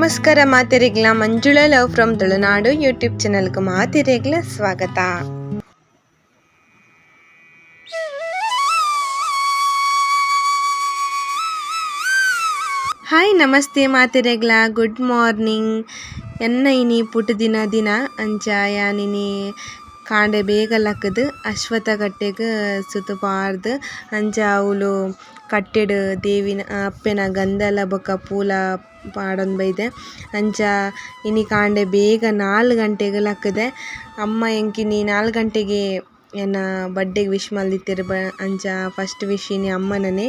ನಮಸ್ಕಾರ ಮಾತೆರೆಗ್ಲ Manjula love from Tulunadu YouTube ಚಾನೆಲ್ಗೆ ಮಾತೆರೆಗ್ಲ ಸ್ವಾಗತ. ಹಾಯ್ ನಮಸ್ತೆ ಮಾತೆರೆಗ್ಲ ಗುಡ್ ಮಾರ್ನಿಂಗ್. ಎನ್ನ ಇನಿ ಪುಟ್ಟುದಿನ ದಿನ ಅಂಚ ಯಾನಿನಿ ಕಾಂಡೆ ಬೇಗ ಲಕ್ಕುದು ಅಶ್ವತ್ಥ ಕಟ್ಟೆಗ್ ಸುತ್ತು ಪಾರ್ದ್ ಅಂಚ ಅವುಲು ಕಟ್ಟೆಡ್ ದೇವಿನ ಅಪ್ಪೆನ ಗಂಧಲ ಬೊಕ ಪೂಲ ಪಾಡೊಂದು ಬೈದೆ. ಅಂಚ ಇನಿ ಕಾಂಡೆ ಬೇಗ 4 ಗಂಟೆಗ್ ಲಕ್ಕುದೆ. ಅಮ್ಮ ಎಂಕಿನಿ 4 ಗಂಟೆಗೆ ಎನ್ನ ಬರ್ಡೇ ವಿಶ್ ಮಲ್ದಿತ್ತೆರ್ ಅಂಚ ಫಸ್ಟ್ ವಿಶ್ ಇನಿ ಅಮ್ಮನನೆ.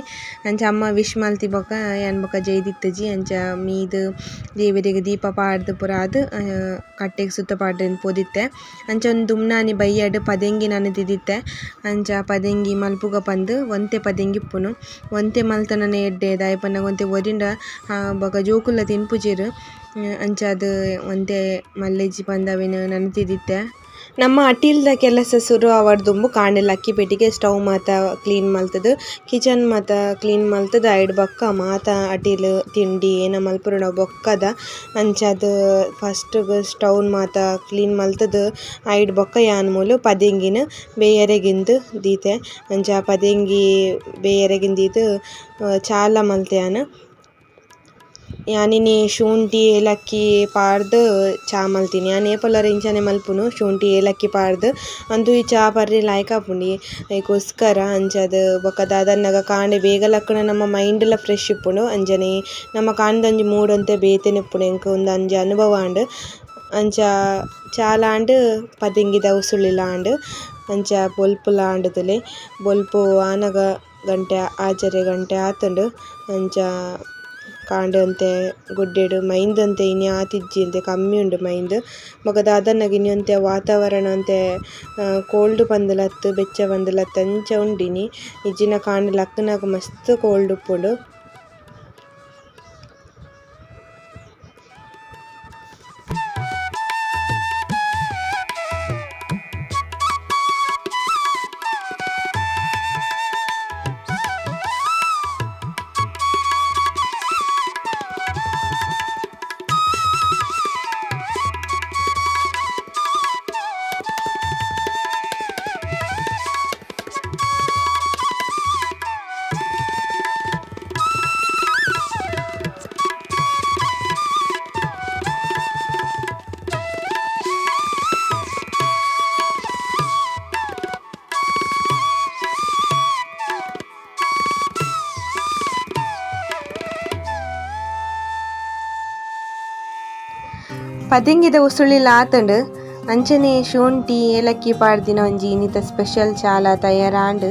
ಅಂಚ ಅಮ್ಮ ವಿಶ್ ಮಲ್ತಿ ಬೊಕ ಯಾನ್ ಬೊಕ ಜೈದಿತ್ತಜಿ. ಅಂಚ ಮೀದ್ ದೇವೆರೆಗ್ ದೀಪ ಪಾಡ್ದ್ ಪುರಾದ್ ಕಟ್ಟೆಗ್ ಸುತ್ತ ಪಾಡ್ದ್ ಪೋದಿತ್ತೆ. ಅಂಚ ಒಂಜಿ ದುಮ್ನಾನಿ ಬಯ್ಯಡ್ ಪದೆಂಗಿ ನನದಿದಿತ್ತೆ. ಅಂಚ ಪದೆಂಗಿ ಮಲ್ಪುಗ ಪಂದ್ ಒಂತೆ ಪದೆಂಗಿ ಇಪ್ಪುನು ಒಂತೆ ಮಲ್ತನನೆ ಎಡ್ಡೆ ದಾಯೆ ಪನ್ನಗ ಒಂತೆ ಒರಿಂಡ ಬೊಕ ಜೋಕುಲ್ಲ ತಿನ್ಪುಜೆರ್. ಅಂಚಾದ್ ಒಂತೆ ಮಲ್ಲೆಜ್ಜಿ ಪಂದ್ ಅವೆನ್ ನನದಿದಿತ್ತೆ. ನಮ್ಮ ಅಟಿಲ್ದ ಕೆಲಸ ಸುರು ಆವಡ್ ದುಂಬು ಕಾಂಡೆ ಲಕ್ಕಿ ಪೆಟ್ಟಿಗೆ ಸ್ಟವ್ ಮಾತ ಕ್ಲೀನ್ ಮಲ್ತುದು ಕಿಚನ್ ಮಾತ ಕ್ಲೀನ್ ಮಲ್ತುದು ಐಡ್ ಬೊಕ್ಕ ಮಾತ ಅಟಿಲ್ ತಿಂಡಿ ಏನ ಮಲ್ಪುರುಂಡ ಬೊಕ್ಕದ. ಅಂಚಾದ್ ಫಸ್ಟ್ ಸ್ಟವ್ ಮಾತ ಕ್ಲೀನ್ ಮಲ್ತುದು ಐಡ್ ಬೊಕ್ಕ ಯಾನ್ ಮೂಲು ಪದೆಂಗಿನ ಬೇಯರೆಗಿಂದು ದೀತೆ. ಅಂಚ ಪದೆಂಗಿ ಬೇಯರೆಗಿಂದು ದೀದ್ ಚಾಲ ಮಲ್ತೆ ಯಾನ್. ಯಾನಿನಿ ಶುಂಠಿ ಏಲಕ್ಕಿ ಪಾಡ್ದ್ ಚಾ ಮಲ್ತಿನಿ. ಯಾನ್ ಏಪೊಲ ಇಂಚನೆ ಮಲ್ಪುನು ಶುಂಠಿ ಏಲಕ್ಕಿ ಪಾಡ್ದ್ ಅಂದು ಈ ಚಾ ಪರ್ರೆ ಲಾಯ್ಕ್ ಆಪುಂಡು ಐಕೋಸ್ಕರ. ಅಂಚಾದ್ ಬೊಕ ದಾದನ್ನಗ ಕಾಂಡೆ ಬೇಗ ಲಕ್ಕುನ ನಮ್ಮ ಮೈಂಡ್ ಲ ಫ್ರೆಶ್ ಇಪ್ಪುಂಡು. ಅಂಚನೆ ನಮ್ಮ ಕಾಂಡೆ ಒಂಜಿ ಮೂಡ್ ಒಂತೆ ಬೇತೆನೆ ಇಪ್ಪುಂಡು ಎಂಕ್ ಉಂದು ಒಂಜಿ ಅನುಭವ ಆಂಡ್. ಅಂಚ ಚಾಲ ಆಂಡ್ ಪದೆಂಗಿದ ಉಸುಳಿಲ ಆಂಡ್. ಅಂಚ ಬೊಲ್ಪುಲ ಆಂಡ್ ತೂಲೆ ಬೊಲ್ಪು ಆನಗ ಗಂಟೆ 6:30 ಗಂಟೆ ಆತುಂಡು. ಅಂಚ ಕಾಂಡೆ ಒಂತೆ ಗುಡ್ಡೆಡ್ ಮೈಂದ್ ಒಂತೆ ಇನಿ ಆತಿಜ್ಜಿ ಒಂತೆ ಕಮ್ಮಿ ಉಂಡು ಮೈಂದ್. ಬೊಕ ದಾದನ್ನಗ ಇನಿ ಒಂತೆ ವಾತಾವರಣ ಒಂತೆ ಕೋಲ್ಡ್ ಪಂದ್ ಲತ್ತ್ ಬೆಚ್ಚ ಪಂದ್ ಲತ್ತ್ ಅಂಚ ಉಂಡು ಇನಿ. ಇಜ್ಜಿಂಡ ಕಾಂಡೆ ಲಕ್ಕುನಗ ಮಸ್ತ್ ಕೋಲ್ಡ್ ಉಪ್ಪುಂಡು. ಪದೆಂಗಿದ ಉಸುಳಿಲ ಆತುಂಡು. ಅಂಚನೆ ಶುಂಠಿ ಏಲಕ್ಕಿ ಪಾಡ್ದಿನ ಒಂಜಿ ಇನಿತ ಸ್ಪೆಷಲ್ ಚಾಲ ತಯಾರಾಂಡ್.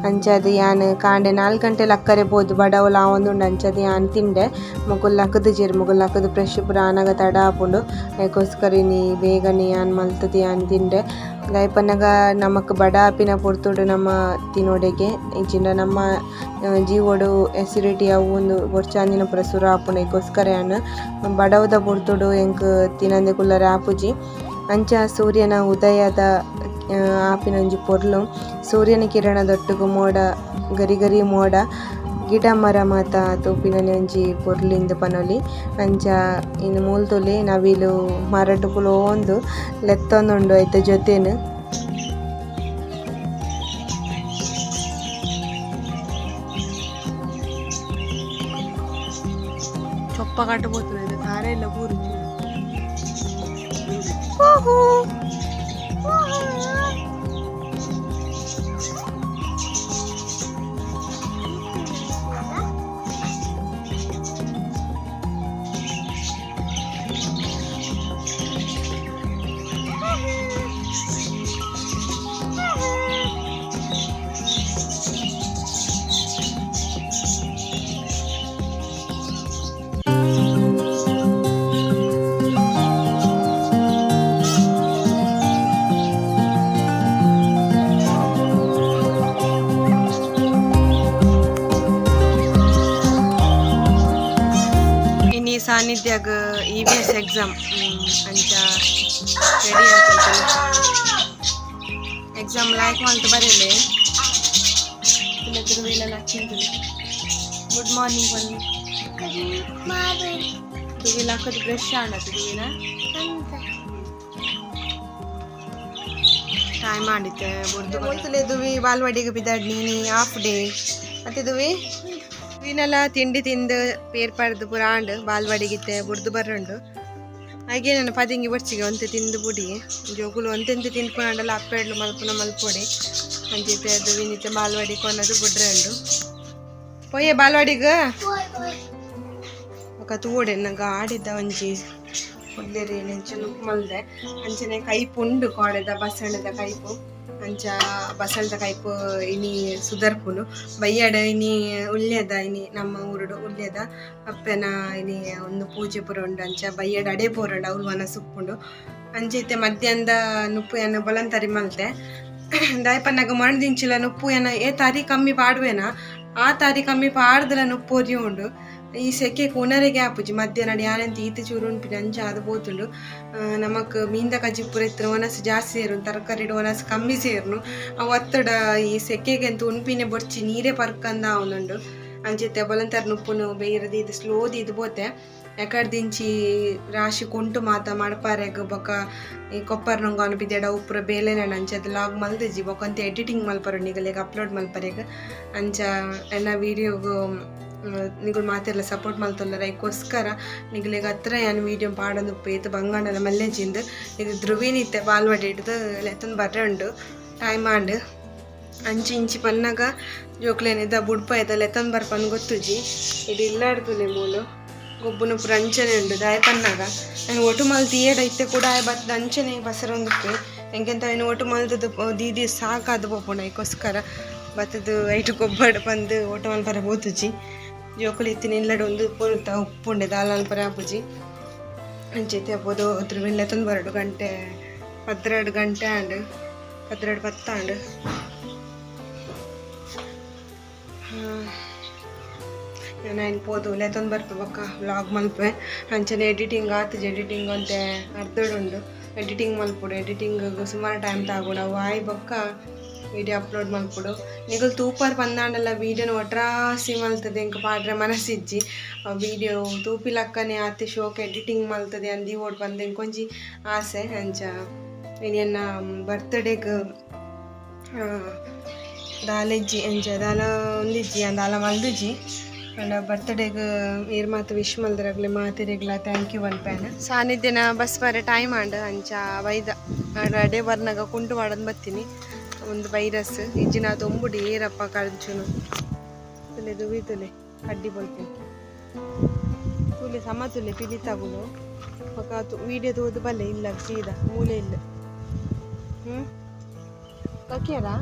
ಅಂಚಾದ್ ಯಾನ್ ಕಾಂಡೆ 4 ಗಂಟೆ ಲಕ್ಕರೆ ಪೋದು ಬಡವುಲ ಆವೊಂದುಂಡು. ಅಂಚಾದ್ ಯಾನ್ ತಿಂಡೆ. ಮೊಕುಲು ಲಕ್ಕುದುಜೆರ್ ಮೊಕುಲು ಲಕ್ಕುದು ಫ್ರೆಶ್ ಪೂರ ಆನಗ ತಡ ಆಪುಂಡು. ಐಕೋಸ್ಕರ ಇನಿ ಬೇಗನೆ ಯಾನ್ ಮಲ್ತುದು ಯಾನ್ ತಿಂಡೆ. ದಾಯೆ ಪನ್ನಗ ನಮಕ್ ಬಡ ಆಪಿನ ಪೊರ್ತುಡು ನಮ್ಮ ತಿನೋಡೆಗೆ ಇಜ್ಜಿಂಡ ನಮ್ಮ ಜೀವೊಡು ಎಸಿಡಿಟಿ ಅವು ಉಂದು ಬೊರ್ಚಾಂದಿನ ಪೂರ ಸುರು ಆಪುಂಡು. ಐಕೋಸ್ಕರ ಯಾನ್ ಬಡವುದ ಪೊರ್ತುಡು ಎಂಕ್ ತಿನಂದೆ ಕುಲ್ಲರೆ ಆಪುಜಿ. ಅಂಚ ಸೂರ್ಯನ ಉದಯದ ಆಪಿನ ಒಂಜಿ ಪೊರ್ಲು ಸೂರ್ಯನ ಕಿರಣದೊಟ್ಟುಗು ಮೋಡ ಗರಿ ಗರಿ ಮೋಡ ಗಿಡ ಮರ ಮಾತ ತೂಪಿನನೆ ಒಂಜಿ ಪೊರ್ಲಿಂದ್ ಪನೊಲಿ. ಅಂಚ ಇನಿ ಮೂಲು ತೂಲೆ ನವಿಲು ಮರಟ್ ಕುಲೋಂದು ಲೆತ್ತೊಂದುಂಡು ಐತ ಜೊತೆನ್. ಚೊಪ್ಪ ಕಟ್ಟು ಪೋತುಂಡು ತಾರೆ ಎಲ್ಲ ಬೂರುಜಿ. ಇನಿ ಸಾನ್ನಿಧ್ಯಾಗ ಇ ವಿ ಎಸ್ ಎಕ್ಸಾಮ್ ಅಂಚ ರೆಡಿ ಆತುಂಡು. ಎಕ್ಸಾಮ್ ಲಾಯ್ಕ್ ಮಲ್ತ್ ಬರೆಲೆ. ಗುಡ್ ಮಾರ್ನಿಂಗ್ ಬನ್ನಿ. Good morning. ದುವಿ ಲಕ್ಕದ ಬ್ರಷ್ ಆಂಡತ ದುವಿನ ಟೈಮ್ ಆಂಡಿತ್ತೆ ಬೊರ್ದು ಬೊಲ್ತುಲೆ ದುವಿ ಬಾಲ್ವಾಡಿಗೆ ಬಿದಾಡ್ ನೀನಿ ಹಾಫ್ ಡೇ ಮತ್ತೆ ದುವಿ ದುವಿನೆಲ್ಲ ತಿಂಡಿ ತಿಂದು ಪೇರ್ ಪಡ್ದು ಪೂರ ಆಂಡ್ ಬಾಲ್ವಾಡಿಗಿತ್ತೆ ಬುಡ್ದು ಬರ್ರುಂಡು. ಹಾಗೆ ನಾನು ಪದಿಂಗಿ ಬೊರ್ಚಿಗೆ ಒಂತೆ ತಿಂದು ಬುಡಿ ಜೋಕುಲು ಒಂತೆಂತೆ ತಿನ್ಪುನಾಂಡಲ ಅಪ್ಪೆಡ್ಲು ಮಲ್ಪುನ ಮಲ್ಪೊಡಿ ಅಂಚೈತೆ ದುವಿನಿತ್ತೆ ಬಾಲ್ವಾಡಿ ಕೊನದು ಬುಡ್ರೆ ಉಂಡು ಪೊಯ್ಯೆ ಬಾಲ್ವಾಡಿಗ ಬೊಕ ತೂವೊಡೆ ನಂಗೆ ಆಡಿದ್ದ ಒಂಜಿ ಉಲ್ಲೆರ್ ನೆಂಚ ನುಪ್ಪು ಮಲ್ದೆ ಅಂಚನೆ ಕೈಪು ಉಂಡು ಕೋಡೆದ ಬಸಳೆದ ಕೈಪು ಅಂಚ ಬಸಳೆದ ಕೈಪು ಇನಿ ಸುದರ್ಪುನು ಬಯ್ಯಡ ಇನಿ ಉಲ್ಲೇದ ಇನಿ ನಮ್ಮ ಊರುಡು ಉಲ್ಲೇದ ಅಪ್ಪೆನ ಇನಿ ಒಂದು ಪೂಜೆ ಪೂರ ಉಂಡು ಅಂಚ ಬಯ್ಯಡ ಅಡೆ ಪೋರುಂಡು ಅವ್ಲು ವನಸ್ ಉಪ್ಪುಂಡು ಅಂಚ ಇತ್ತೆ ಮಧ್ಯಾಹ್ನದ ನುಪ್ಪು ಯಾನ್ ಬೊಲಂತರಿ ಮಲ್ತೆ ದಾಯೆ ಪನ್ನಗ ಮಣ್ದಿಂಚಿಲ ನುಪ್ಪು ಯಾನ ಏ ತಾರಿ ಕಮ್ಮಿ ಪಾಡುವೆನ ಆ ತಾರಿ ಕಮ್ಮಿ ಪಾಡ್ದಲ ನುಪ್ಪು ಒರಿಯುಂಡು ಉಂಡು ಈ ಸೆಕೆ ಉನರೆಗೆ ಆಪುಜಿ ಮಧ್ಯಾಹ್ನ ಯಾನೆಂತ ಈತ ಚೂರು ಉನ್ಪಿನಿ ಅಂಚ ಆದ್ ಪೋತುಂಡು. ನಮಕ್ ಮೀನ್ದ ಕಜಿಪು ಇತ್ತಿನ ವನಸ್ ಜಾಸ್ತಿ ಸೇರುಂಡು, ತರಕಾರಿಡ್ ವನಸ್ ಕಮ್ಮಿ ಸೇರುನು. ಅವು ಅತ್ತಡ ಈ ಸೆಕೆಗೆ ಎಂತ ಉನ್ಪಿನೆ ಬೊರ್ಚಿ ನೀರೇ ಪರ್ಕಂದ ಆವೊಂದುಂಡು. ಅಂಚ ಇತ್ತೆ ಬೊಲಂತರಿ ನುಪ್ಪುನು ಬೇಯ್ರ ದೀದ್ ಸ್ಲೋ ದೀದ್ ಪೋತೆ. ಎಕಡ್ದಿಂಚಿ ರಾಶಿ ಕುಂಟು ಮಾತ ಮಡ್ಪಾರೆಗ್ ಬೊಕ ಈ ಕೊಪ್ಪರ್ ನೊಂಗಾನು ಪಿದೆಡ ಉಪ್ಪುರ ಬೇಲೆನಂಡ ಅಂಚ ಲಾಗ್ ಮಲ್ದಿಜಿ ಬೊಕ ಒಂತೆ ಎಡಿಟಿಂಗ್ ಮಲ್ಪರು ನಿಗಲೆಗ್ ಅಪ್ಲೋಡ್ ಮಲ್ಪರೆಗ್. ಅಂಚ ಎನ್ನ ವೀಡಿಯೋಗು ನಿಗುಲು ಮಾತೆರ್ಲ ಸಪೋರ್ಟ್ ಮಲ್ತೊಲ್ಲರ ಐಕೋಸ್ಕರ ನಿಗಲೆಗ್ ಅತ್ರ ಯಾನ್ ವೀಡಿಯೋ ಪಾಡೊಂದುಪ್ಪು ಏತ್ ಬಂಗಾಂಡಲ ಮಲ್ಲೆಜಿಂದ್. ಇದು ಧ್ರುವಿನ್ ಇತ್ತೆ ಬಾಲ್ವಾಡಿ ಹಿಡ್ದು ಲೆತ್ತೊಂದು ಬರ್ರೆ ಉಂಡು ಟೈಮ್ ಆಂಡ್. ಅಂಚಿ ಇಂಚಿ ಪನ್ನಗ ಜೋಕ್ಲೆನ್ ಇದ ಬುಡ್ಪ ಇದ ಲೆತ್ತೊಂದು ಬರ್ಪಂದ್ ಗೊತ್ತುಜಿ. ಇದು ಇಲ್ಲಾಡ್ತುಲೆ ಮೂಲು ಗೊಬ್ಬುನು ಪೂರ ಅಂಚನೆ ಉಂಡು ದಾಯೆ ಪನ್ನಗ ಯಾನ್ ಒಟು ಮಲ್ತ್ ಏಡ ಇತ್ತೆ ಕೂಡ ಆಯೆ ಬತ್ತ್ದ್ ಅಂಚನೆ ಪಸರೊಂದುಪ್ಪೆ. ಎಂಕೆಂತ ಐನ್ ಒಟು ಮಲ್ತ್ದ್ ದೀದಿ ಸಾಕಾದ್ ಪೋಪುಂಡು ಐಕೋಸ್ಕರ ಬತ್ತ್ದ್ ಐಟ್ ಗೊಬ್ಬಡ್ ಪಂದ್ ಒಟು ಮಲ್ಪರೆ ಪೋತುಜಿ. ಜೋಕುಲು ಇತ್ತಿನ ಇಲ್ಲಡ್ ಉಂದು ಪೊರುತ ಉಪ್ಪುಂಡೆ ದಾಲ ಮಲ್ಪರೆ ಆಪುಜಿ. ಅಂಚ ಇತ್ತೆ ಪೋದು ಧ್ರುವಿನ್ ಲೆತ್ತೊಂದು ಬರೊಡು ಗಂಟೆ 12 ಗಂಟೆ ಆಂಡ್ 12:10 ಆಂಡ್. ಯಾನ್ ಐನ್ ಪೋದು ಲೆತ್ತೊಂದು ಬರ್ಪೆ ಬೊಕ್ಕ ವ್ಲಾಗ್ ಮಲ್ಪೆ. ಅಂಚನೆ ಎಡಿಟಿಂಗ್ ಆತುಜಿ ಎಡಿಟಿಂಗ್ ಒಂತೆ ಅರ್ಧಡ್ ಉಂಡು ಎಡಿಟಿಂಗ್ ಮಲ್ಪೊಡು. ಎಡಿಟಿಂಗ್ ಸುಮಾರು ಟೈಮ್ ತಾಗುಂಡು ಅವು ಆಯಿ ಬೊಕ್ಕ ವೀಡಿಯೋ ಅಪ್ಲೋಡ್ ಮಲ್ಪೊಡು. ನಿಗುಲು ತೂಪರ್ ಪಂದಾಂಡಲ ವೀಡಿಯೋನು ಒಟ್ರಾಸಿ ಮಲ್ತದೆ ಎಂಕ್ ಪಾಡ್ರೆ ಮನಸ್ಸಿಜ್ಜಿ. ವೀಡಿಯೋ ತೂಪಿಲಕ್ಕನೆ ಆತೆ ಶೋಕ್ ಎಡಿಟಿಂಗ್ ಮಲ್ತದೆ ಅಂದ್ ದೀವೊಡು ಪಂದ್ ಎಂಕೊಂಜಿ ಆಸೆ. ಅಂಚ ಇನಿ ಎನ್ನ ಬರ್ತ್ಡೇಗ್ ದಾಲ ಇಜ್ಜಿ ಅಂಚ ದಾಲ ಉಂದಿಜ್ಜಿ ಯಾನ್ ದಾಲ ಮಲ್ದಿಜಿ. ಆಂಡ ಬರ್ತ್ಡೇಗ್ ಈರ್ ಮಾತ ವಿಶ್ ಮಲ್ದರಗ್ಲೆ ಮಾತೆರೆಗ್ಲ thank you ಪನ್ಪೇನ್. ಸಾನಿಧ್ಯನ ಬಸ್ ಬರೆ ಟೈಮ್ ಆಂಡ್ ಅಂಚ ಬೈದ ಅಡೆ ಬರ್ನಗ ಕುಂಟು ಪಾಡೊಂದು ಬತ್ತೀನಿ. ಒಂದು ವೈರಸ್ ಇಜ್ಜಿನ ದೊಂಬುಡು ಏರಪ್ಪ ಕಂಚುನು ತುಲೆ ದುವಿ ತುಲೆ ಕಡ್ಡಿ ಬೊಲ್ಪುನು ತುಲೆ ಸಮ ತುಲೆ ಪಿಲಿತಗುಲು ಬೊಕ ವೀಡಿಯೋ ತೂದು ಬಲ್ಲೆ ಇಲ್ಲ ಸೀದಾ ಮೂಲೆ ಇಲ್ಲ. ದಕ್ಕಿಯರಾ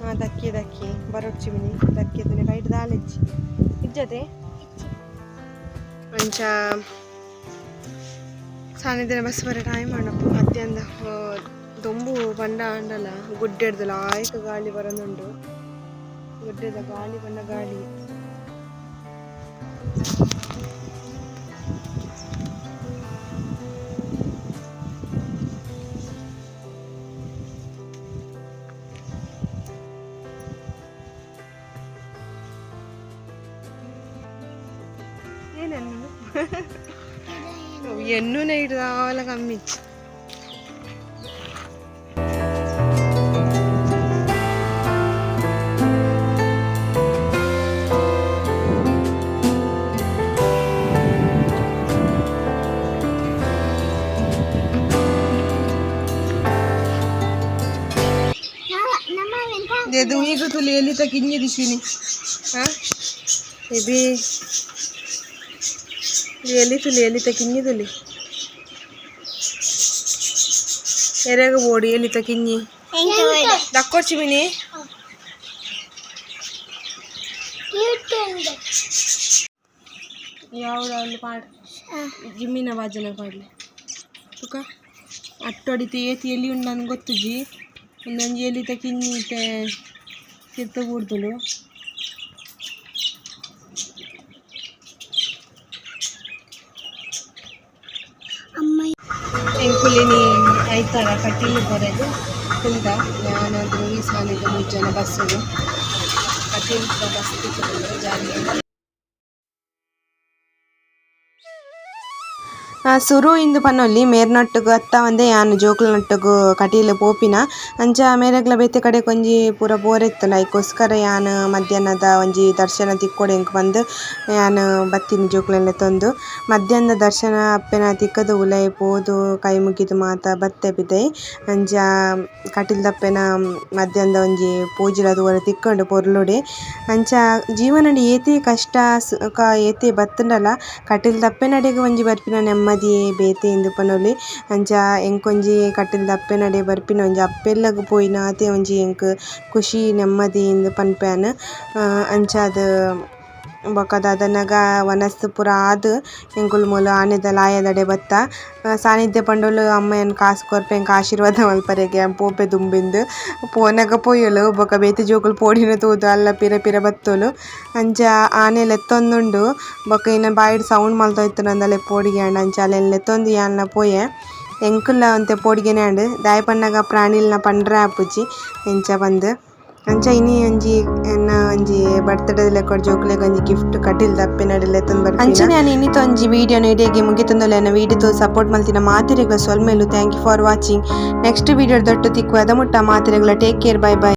ಹಾಂ ದಕ್ಕಿ ದಕ್ಕಿ ಬರೊಡ್ಚಿ ಮಿನಿ ದಕ್ಕಿ ತುಲೆ ಕೈಟ್ ದಾಲೆಜ್ಜಿ ಇಜ್ಜತೆ ಅಂಚ ಸಾನಿಧ್ಯನ ಬಸ್ ಬರ ಟೈಮ್ ಆಂಡಪ್ಪ. ಮಧ್ಯಾಹ್ನ ದೊಂಬು ಪಂಡ ಆಂಡಲ ಗುಡ್ಡೆಡ್ದ್ ಲಾಯ್ಕ್ ಗಾಳಿ ಬರೊಂದುಂಡು. ಗುಡ್ಡೆದ ಗಾಳಿ ಪಂಡ ಗಾಳಿ. ಏನೆನ್ನು ಎನ್ನುನ ದಾಲ ಕಮ್ಮಿ ಇಜ್ಜಿ. ದುವಿಗ್ ತುಲಿ ಎಲಿತ ಕಿನ್ನಿ ದಿಶಿನಿ ಹಾ ಎಬಿ ಎಲಿ ತುಲಿ ಎಲಿತ ಕಿನ್ನಿ ತುಲಿ ಎರೆಗ ಬೋಡಿ ಎಲಿತ ಕಿನ್ನಿ ದಕ್ಕೊಡ್ಚಿ ಮಿನಿ. ಯಾವ್ದು ಪಾಡ್ ಜಿಮ್ಮಿನ ಬಾಜನ ಪಾಡ್ಲೆ ತುಕ ಅಟ್ಟೊಡಿತ ಏತಿ ಎಲಿ ಉಂಡು ಗೊತ್ತುಜಿ. ಒಂದೊಂಜಿ ಎಲಿತ ಕಿನ್ನಿ ಇತ್ತೆ ತಿರ್ತ್ ಬೂರ್ದುಂಡು. ಎಂಕುಲಿನಿ ಐತಾರ ಕಟೀಲು ಬರೆದು ಕುಲ್ದ ಯಾನ್ ಧ್ರುವಿ ಸಾನಿದ ಮೂಜಿ ಜನ ಬಸ್ಸುಡು ಕಟೀಲ್ ಬಸ್ ತಿಕ್ಕುಂಡು ಜಾರಿಗೆ. ಸುರು ಇಂದ್ ಪನೊಲಿ ಮೇರ್ನೊಟ್ಟುಗು ಅತ್ತಾವಂದೆ ಯಾನ್ ಜೋಕುಲ್ನೊಟ್ಟುಗು ಕಟೀಲ್ ಪೋಪಿನ ಅಂಚ ಮೇರೆಗ್ಲ ಬೇತೆ ಕಡೆಕ್ ಒಂಜಿ ಪೂರ ಪೋರೆತ್ತುಂಡು ಐಕೋಸ್ಕರ ಯಾನ್ ಮದ್ಯಾನದ ಒಂಜಿ ದರ್ಶನ ತಿಕ್ಕೊಡು ಎಂಕ್ ಪಂದ್ ಯಾನ್ ಬತ್ತಿನಿ ಜೋಕುಲೆನ್ ಲೆತೊಂದು ಮದ್ಯಾನದ ದರ್ಶನ ಅಪ್ಪೆನ ತಿಕ್ಕುದು ಉಲಾಯಿ ಪೋದು ಕೈ ಮುಗಿದ್ ಮಾತ ಬತ್ತೆ ಪಿದಯ್ ಅಂಚ ಕಟೀಲ್ದಪ್ಪೆನ ಮದ್ಯಾನದ ಒಂಜಿ ಪೂಜೆಲ ತೂವರೆ ತಿಕ್ಕುಂಡು ಪೊರ್ಲುಡೆ. ಅಂಚ ಜೀವನಡ್ ಏತೆ ಕಷ್ಟ ಸುಖ ಏತೆ ಬತ್ತುಂಡಲ ಕಟೀಲ್ದಪ್ಪೆನಡೆಗ್ ಒಂಜಿ ಬರ್ಪಿನ ನೆಮ್ಮದಿಯೇ ಬೇತೆ ಇಂದ್ ಪನೊಲಿ. ಅಂಚ ಎಂಕೊಂಜಿ ಕಟೀಲ್ದಪ್ಪೆನಡೆ ಬರ್ಪಿನ ಒಂಜಿ ಅಪ್ಪೆ ಇಲ್ಲಗ್ ಪೋಯಿನಾತೆ ಒಂಜಿ ಎಂಕ್ ಖುಷಿ ನೆಮ್ಮದಿ ಇಂದ್ ಪನ್ಪೆ ಯಾನ್ ಅಂಚಾದ್ ಬೊಕ ದಾದನಗ ವನಸ್ ಪೂರ ಆದ್ ಎಂಕುಲು ಮೂಲು ಆನೆದ ಲಾಯದಡೆ ಬತ್ತ ಸಾನಿಧ್ಯ ಪಂಡೊಲು ಅಮ್ಮ ಯಾನ್ ಕಾಸ್ ಕೊರ್ಪೆ ಎಂಕ್ ಆಶೀರ್ವಾದ ಮನ್ಪರೆಗ್ ಯಾನ್ ಪೋಪೆ ದುಂಬಿಂದ್ ಪೋನಗ ಪೋಯೊಲು ಬೊಕ ಬೇತೆ ಜೋಕುಲು ಪೋಡ್ಯುನ ತೂದು ಅಲ್ಲ ಪಿರ ಪಿರ ಬತ್ತೊಲು ಅಂಚ ಆನೆ ಲೆತ್ತೊಂದುಂಡು ಬೊಕ ಇನ್ನ ಬಾಯಿಡ್ ಸೌಂಡ್ ಮಲ್ತೊಂದಿತ್ತುಂಡು ಪೋಡಿಗೆ ಆಂಡ್ ಅಂಚ ಅಲೆನ್ ಲೆತ್ತೊಂದು ಯಾನ್ಲ ಪೋಯೆ ಎಂಕುಲ್ಲ ಒಂತೆ ಪೋಡಿಗೆನೆ ಆಂಡ್ ದಾಯೆ ಪನ್ನಗ ಪ್ರಾಣಿಲ್ನ ಪಂಡ್ರೆ ಆಪುಜಿ ಎಂಚ ಪಂದ್. ಅಂಚ ಇನಿ ಒಂಜಿ ಎನ್ನ ಒಂಜಿ ಬರ್ತ್ಡೇ ಲೆಕ್ಕ ಜೋಕುಲೆಗ್ ಒಂಜಿ ಗಿಫ್ಟ್ ಕಟೀಲ್ದಪ್ಪೆನಡೆ ಲೆತ್ತೊಂದು ಬರ್ಪಿನ. ಅಂಚನೆ ಯಾನ್ ಇನಿತ ಒಂಜಿ ವಿಡಿಯೋನು ಇಡೆಗ್ ಮುಗಿತೊಂದುಲ್ಲೆ ಎನ್ನ ವಿಡಿಯೋ ತೂದು ಸಪೋರ್ಟ್ ಮಲ್ತಿನ ಮಾತೆರೆಗ್ಲ ಸೊಲ್ಮೆಲು. Thank you for watching. Next video ದೊಟ್ಟು ತಿಕ್ಕುವ ಅದಮುಟ್ಟ ಮಾತೆರೆಗ್ಲ ಟೇಕ್ ಕೇರ್ ಬೈ ಬೈ.